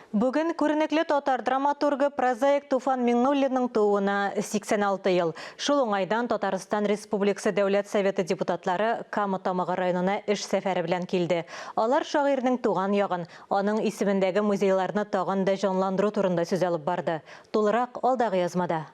Бүген күренекле татар драматургы, прозаик Туфан Миңнуллинның тууына 86 ел. Шул уңайдан Татарстан Республикасы Дәүләт Советы депутатлары Кама Тамагы районына эш сәфәре белән килде. Алар шагыйрьнең туган ягын, аның исемендәге музейларны тагын да җанландыру турында сүз алып барды. Тулырак алдагы язмада.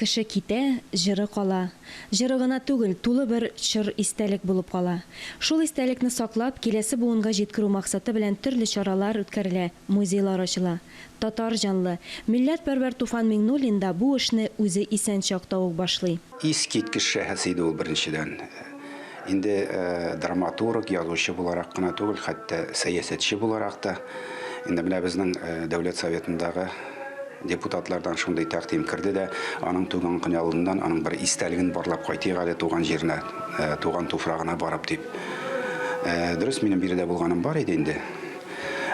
Кеше китә, җыры кала. Җыры гына түгел, тулы бер чор истәлек булып кала. Шул истәлекне саклап, киләсе буынга җиткерү максаты белән төрле чаралар үткәрелә, музейлар ачыла. Татар җанлы, милләтпәрвәр Туфан Миңнуллин да бу эшне үзе исән чакта ук башлый. Искиткеч шәхес иде ул, беренчедән. Инде драматург, язучы буларак кына түгел, хәтта сәясәтче буларак та. Инде менә безнең Дәүләт Советындагы депутатлардан шундый тәкъдим керде дә, аның туган көне алдыннан аның бер истәлеген барлап кайтыйк әле туган җиренә, туган туфрагына барып дип. Дөрес, минем биредә булганым бар иде инде.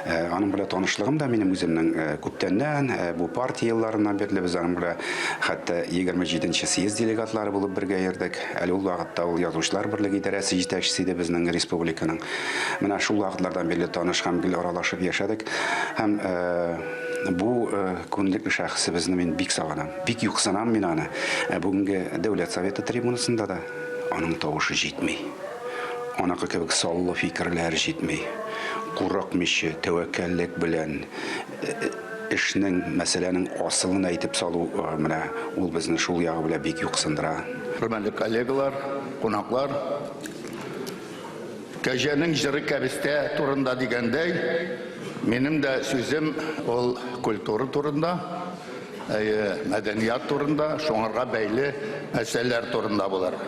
Аның белән танышлыгым да минем үземнең күптәннән, бу партия елларыннан бирле без аның белән хәтта 27 нче съезд делегатлары булып бергә йөрдек. Әле ул вакытта ул Язучылар берлеге идарәсе җитәкчесе иде безнең республиканың. Менә шул вакытлардан бирле таныш һәм гел аралашып яшәдек. Һәм бу күнлекле шәхесебезне мин бик сагынам, бик юксынам мин аны. Ә бүгенге Дәүләт Советы трибунасында да аның тавышы җитми. Аныкы кебек саллы фикерләр җитми. Курыкмыйча, тәвәккәллек белән эшнең, мәсьәләнең асылын әйтеп салу, менә ул безне шул ягы белән бик юксындыра. Хөрмәтле коллегалар, кунаклар! Кәҗәнең җыры кәбестә турында дигәндәй, минем дә сүзем ул культура турында, әйе, мәдәният турында, шуңарга бәйле мәсьәләләр турында булыр.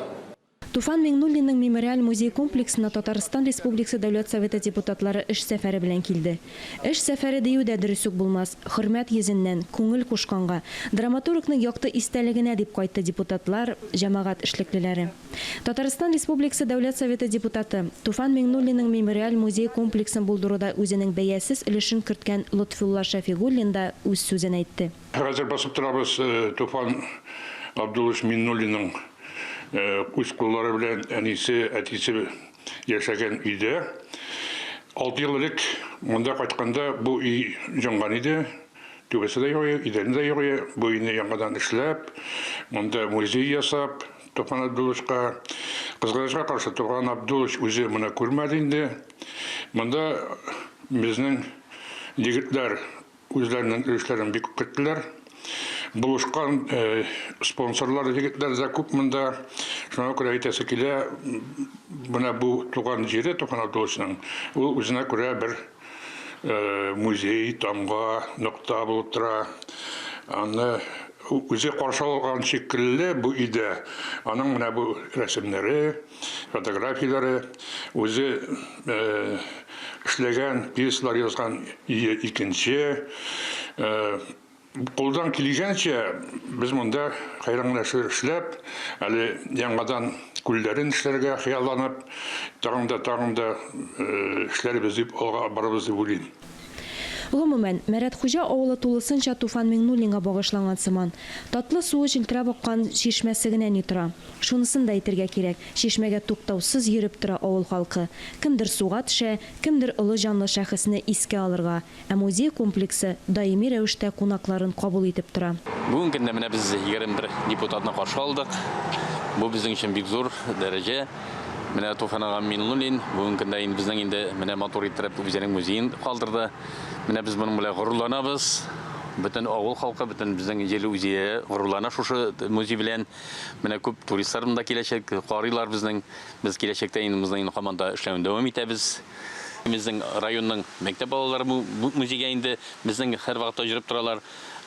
Туфан Миңнуллинның мемориаль музей комплексына Татарстан Республикасы Дәүләт Советы депутатлары эш сәфәре белән килде. Эш сәфәре дию дә дөрес үк булмас, хөрмәт йөзеннән, күңел кушканга, драматургның якты истәлегенә дип кайтты депутатлар, җәмәгать эшлеклеләре. Татарстан Республикасы Дәүләт Советы депутаты, Туфан Миңнуллинның мемориаль музей комплексын булдыруда үзенең бәясез өлешен керткән Лотфулла Шәфигуллин да үз сүзен әйтте. Хәзер басып торабыз Туфан Абдуллович Миңнуллинның үз куллары белән әнисе, әтисе яшәгән өйдә. Алты ел элек монда кайтканда бу өй җанган иде. Түбәсе дә юк иде, идәне дә юк иде. Бу өйне яңадан эшләп, монда музей ясап, Туфан Абдулловичка, кызганычка каршы, Туфан Абдуллович үзе моны күрмәде инде. Монда безнең егетләр үзләренең өлешләрен бик күп керттеләр. Булышкан э, спонсорлар егетләр дә күп монда. Шуңа күрә әйтәсе килә, менә бу туган җире Туфан Абдулловичның, ул үзенә күрә бер музей, тамга, нокта булып тора. Аны үзе каршы алган шикелле бу өйдә аның менә бу рәсемнәре, фотографияләре, үзе эшләгән, пьесалар язган өе икенче. Кулдан килгәнчә без монда хәйран гына эшләр эшләп, әле яңадан күлләрен эшләргә хыялланып, тагын да тагын да эшләрбез дип алга барабыз дип уйлыйм. Гомумән, Мәрәтхуҗа авылы тулысынча Туфан Миңнуллинга багышланган сыман. Татлы суы челтерәп аккан чишмәсе генә ни тора. Шунысын да әйтергә кирәк, чишмәгә туктаусыз йөреп тора авыл халкы. Кемдер суга төшә, кемдер олы җанлы шәхесне искә алырга, Ә музей комплексы даими рәвештә кунакларын кабул итеп тора. Бүгенге көндә менә без 21 депутатны каршы алдык. Бу безнең өчен бик зур дәрәҗә. Менә Туфан ага Миннуллин бүгенге көндә инде безнең инде менә матур иттереп үзенең музеен калдырды. Менә без моның белән горурланабыз. Бөтен авыл халкы, бөтен безнең җирле үзидарә горурлана шушы музей белән. Менә күп туристлар монда киләчәк, карыйлар безнең. Без киләчәктә инде монда инде һаман да эшләвен дәвам итәбез. Безнең районның мәктәп балалары бу музейга инде безнең һәрвакытта йөреп торалар,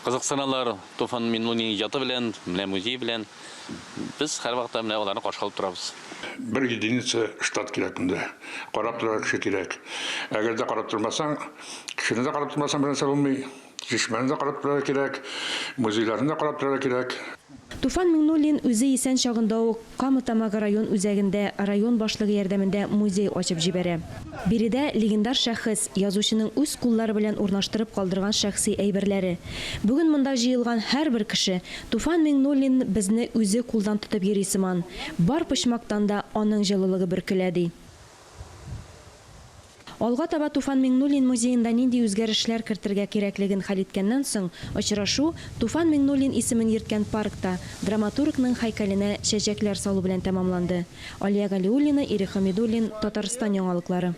кызыксыналар Туфан Миңнуллин иҗаты белән, менә музей белән. Без һәрвакытта менә аларны каршы алып торабыз. Бер единица штат кирәк монда. Карап торырга кеше кирәк. Әгәр дә карап тормасаң, кешене дә карап тормасаң бернәрсә булмый. Чишмәне дә карап торырга кирәк, музейларны да карап торырга кирәк. Туфан Миңнуллин үзе исән чагында ук Кама Тамагы район үзәгендә район башлыгы ярдәмендә музей ачып җибәрә. Биредә легендар шәхес, язучының үз куллары белән урнаштырып калдырган шәхси әйберләре. Бүген монда җыелган һәрбер кеше Туфан Миңнуллин безне үзе кулдан тотып йөри сыман, бар почмактан да аның җылылыгы бөркелә, ди. Алга таба Туфан Миңнуллин музеенда нинди үзгәрешләр кертергә кирәклеген хәл иткәннән соң, очрашу Туфан Миңнуллин исемен йөрткән паркта драматургның һәйкәленә чәчәкләр салу белән тәмамланды. Алия Галиуллина, Ирек Хәмидуллин, Татарстан яңалыклары.